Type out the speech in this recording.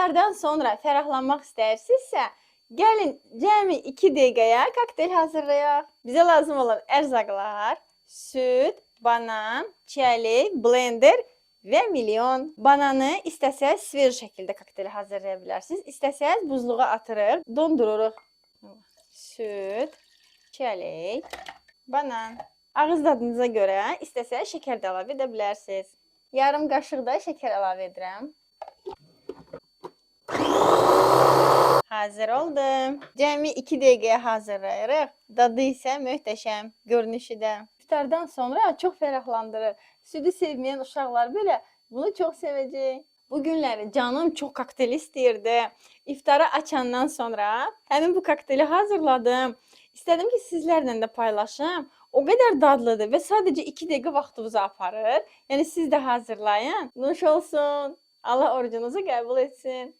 İftardan sonra fərahlanmaq istəyirsinizsə, gəlin cəmi 2 dəqiqəyə kokteyl hazırlayaq. Bizə lazım olan ərzaqlar: süd, banan, çəlik, blender və milyon. Bananı istəsəz sveji şəkildə kokteyl hazırlaya bilərsiniz. İstəsəz buzluğa atırıq, dondururuq. Süd, çəlik, banan. Ağız dadınıza görə istəsəz şəkər də əlavə edə bilərsiniz. Yarım qaşıq da şəkər əlavə edirəm. Hazır oldu. Cəmi 2 dəqiqəyə hazırlayırıq. Dadı isə möhtəşəm, görünüşü də. İftardan sonra çox fərahlandırır. Südü sevməyən uşaqlar belə bunu çox sevəcək. Bu günləri canım çox kokteyl istəyirdi. İftara açandan sonra həmin bu kokteyli hazırladım. İstədim ki, sizlərlə də paylaşım. O qədər dadlıdır və sadəcə 2 dəqiqə vaxtınızı aparır. Yəni siz də hazırlayın. Nuş olsun. Allah orucunuzu qəbul etsin.